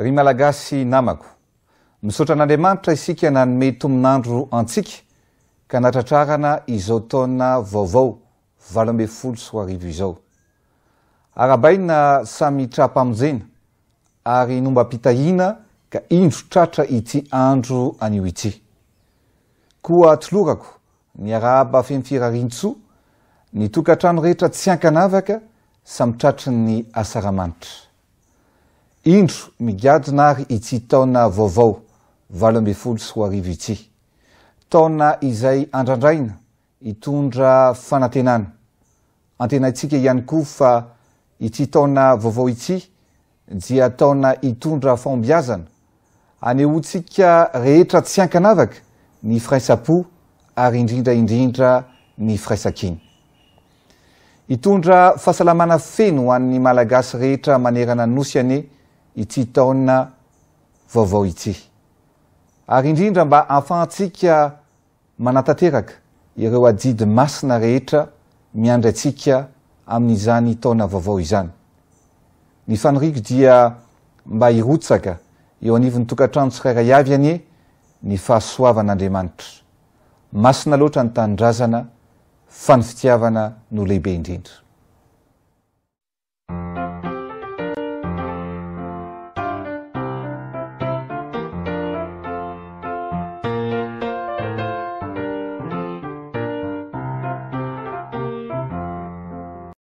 Ry Malagasy namako, misaotra an'Andriamanitra isika nanome tomon'andro antsika ka natratrarana izao taona vaovao 2018 izao. Arahabaina samy tra-pamonjena ary nombam-pitahiana ka indro tratra ity andro anio ity. Koa tolorako ny arahaba feno firarian-tsoa ny tokantrano rehetra tsy ankanavaka samy tratry ny asaramanitra. Indro migadona ary ity taona vaovao 2018 ity. Taona izay andrandraina hitondra fanantenana. Antenaintsika ihany koa fa ity taona vaovao ity dia taona hitondra fahombiazana, hanehoantsika rehetra tsy ankanavaka ny firaisam-po ary indrindra indrindra ny firaisankina. Hitondra fahasalamana feno ho an'ny Malagasy rehetra manerana ny Nosy anie ity taona vaovao ity. Ary indrindra mba hahafahantsika manatanteraka ireo adidy masina rehetra miandry antsika amin'izany taona vaovao izany. Ny faniriako dia mba hirotsaka eo anivon'ny tokantrano tsirairay avy anie ny fahasoavan'Andriamanitra. Masina loatra ny tanindrazana fa ny fitiavana no lehibe indrindra.